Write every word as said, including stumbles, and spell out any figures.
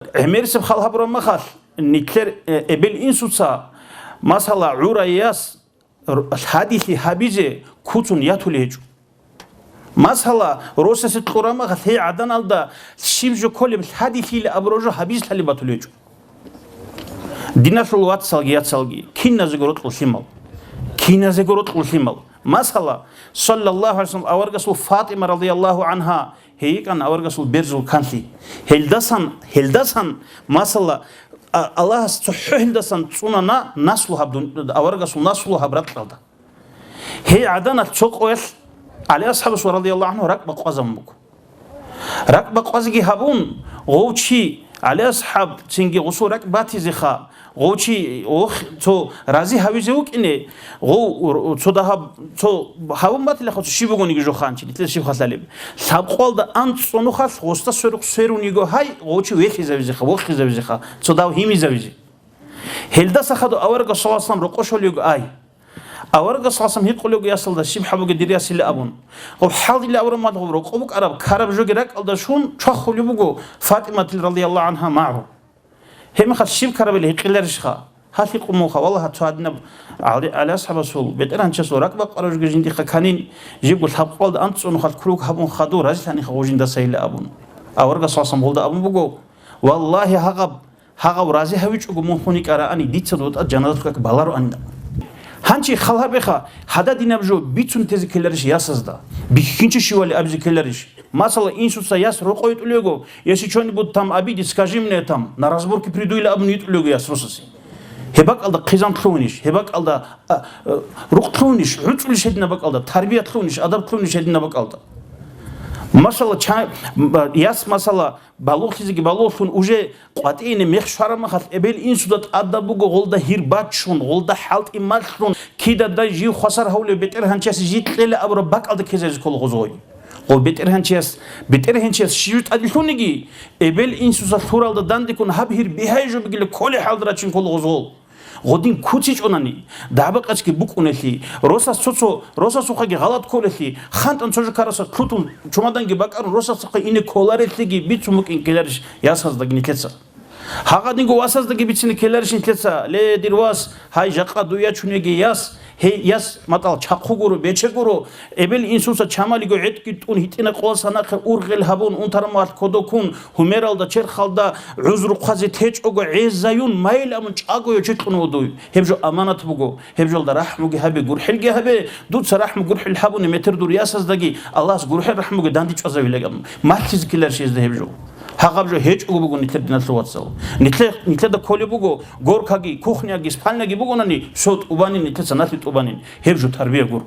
ГӀемерисеб хал гьабураб махалъ, нилъер, э, эбел-инсуца, масала, гӀурай яс р-, лъадилъи гьабизе куцун ятулей гьечӀо. Масала, росасе кьураб махалъ, гьей гӀаданалда щиб жо кколеб лъадилъийилан абураб жо гьабизе лъалеб батулей гьечӀо. Диналъул вацалги яцалги, киназего рокьулъимал. Киназего рокьулъимал. Масала, саллаллагьу гӀалайгьи ва саллам, аварагасул ФатӀима радияллагьу гӀангьа, гьей йикӀана аварагасул берзул канлъи. Гьелдасан, гьелдасан, масала, а-, Аллагьас цохӀо гьелдасан цӀунана наслу гьаб дун-, аварагасул наслу гьаб ракьалда. Гьей гӀаданалъ цо къоялъ ГӀали асхӀабасул радияллагьу гӀангьу ракӀ бакъвазабун буго. РакӀ бакъвазеги гьабун, гъов чи, ГӀали асхӀаб, цинги гъусул ракӀ батизеха, гъов чи, ох, цо рази гьавизе вукӀине, гъов, цо дагьаб, цо гьабун батилахъо, цо щиб бугониги жо ханчи, дитлъи щиб халалеб. Лъабкъоялда анцӀцӀунухъалъ гъосда сверухъ сверун йиго гьай, гъов чи вехизавизеха, вохизавизеха, цо дав гьимизавизе. Гьелдаса хадув аварагас саллаллагьу гӀалайгьи ва саллам рокъов щолев йиго ай. Аварагас саллаллагьу гӀалайгьи ва саллам гьикъулев йиго ясалда щиб гьабуге дир яс гьилла абун. Гъоб хӀалдила абураб мадгъоб рокъов букӀараб, ккараб жоги ракӀалда щун чвахулеб буго ФатӀиматил радияллагьу гӀангьа магӀру. Гьеб мехалъ щиб ккарабали гьикъиларищха? Гьалъи къумулха, валлагь, цо гьадинаб ГӀали, ГӀали асхӀабасул, бетӀергьанчиясул ракӀ бакъвараб жоги жиндихъа кканин, жибго лъабкъоялда анцӀцӀунухъалъ ккурухъ гьабун хадур, разилъанихъа гъов жиндаса гьилла абун. Аварагас саллаллагьу гӀалайгьи ва саллам гъолда абун буго, валлагьи, гьагъаб Гьагъав рази гьавичӀого мун хун йикӀараани, дица дуда жаназалъул как балароанила. Гьанчи хал гьабеха, гьададинаб жо бицун тезе ккеларищ ясазда? Бихьинчи щивали абизе ккеларищ? Масала, инсуца яс рокъо йитӀулего, если чё-нибудь там обидит, скажи мне там, на разборки приду или абун йитӀулего яс росасе. Гьеб бакӀалда хъизан лъугьунищ, гьеб бакӀалда, а, а, рукъ лъугьунищ, гӀуцӀулищ гьедина бакӀалда, тарбият лъугьунищ, адаб лъугьунищ гьедина бакӀалда. Масала, ча-, м, а, яс, масала, балугълъизеги балугълъун уже къватӀине мех щвараб махалъ, эбел-инсуда тӀадаб буго гъолда гьир бачун, гъолда хӀалтӀи малъун, кидадай жив хвасар гьавулев бетӀергьанчиясе жий кьела абураб бакӀалда ккезаризе ккола гъозгъой. Гъо бетӀергьанчияс, бетӀергьанчияс щив тӀаде лъуниги, эбел-инсуса лъуралда дандеккун гьаб гьир бигьай жо бугила кколей хӀалда рачин ккола гъозгъол. Гъодин куцичӀонани, дагӀба-къачги букӀунелъи, росас цо-цо, росасухъаги гъалат кколелъи, хантӀан цо жо карасас лъутун чумаданги бакӀарун росасухъа ине кколарелъиги бицун букӀин ккеларищ ясаздаги нилъеца? Гьагъадинго васаздаги бицине ккеларищ нилъеца, ле, дир вас, гьай жакъа дуй ячун яги яс, гьей яс матӀал чахъу гуро, бече гуро, эбел-инсуца чамалиго гӀетӀги тӀун гьитӀина къоса нахъе ургъел гьабун, унтармалъ кодокун, гьумералда, черхалда гӀузру хъвазе течӀого гӀезаюн, майил абун чӀаго йоче кьун вугев. Гьеб жо аманат буго, гьеб жолда рахӀмуги гьабе, гурхӀелги гьабе, дуца рахӀму гурхӀел гьабуни метер дур ясаздаги Аллагьас гурхӀел рахӀмуги дандечӀвазавилан абун. Малъизе ккеларищ гьезда гьеб жо? Гьагъаб жо гьечӀого буго нилъер диналъул вацал. Нилъе-, нилъеда кколеб буго, горкаги, кухняги, спальняги бугонани, всё, тӀубанин нилъеца налъи тӀубанин. Гьеб жо тарбия гуро.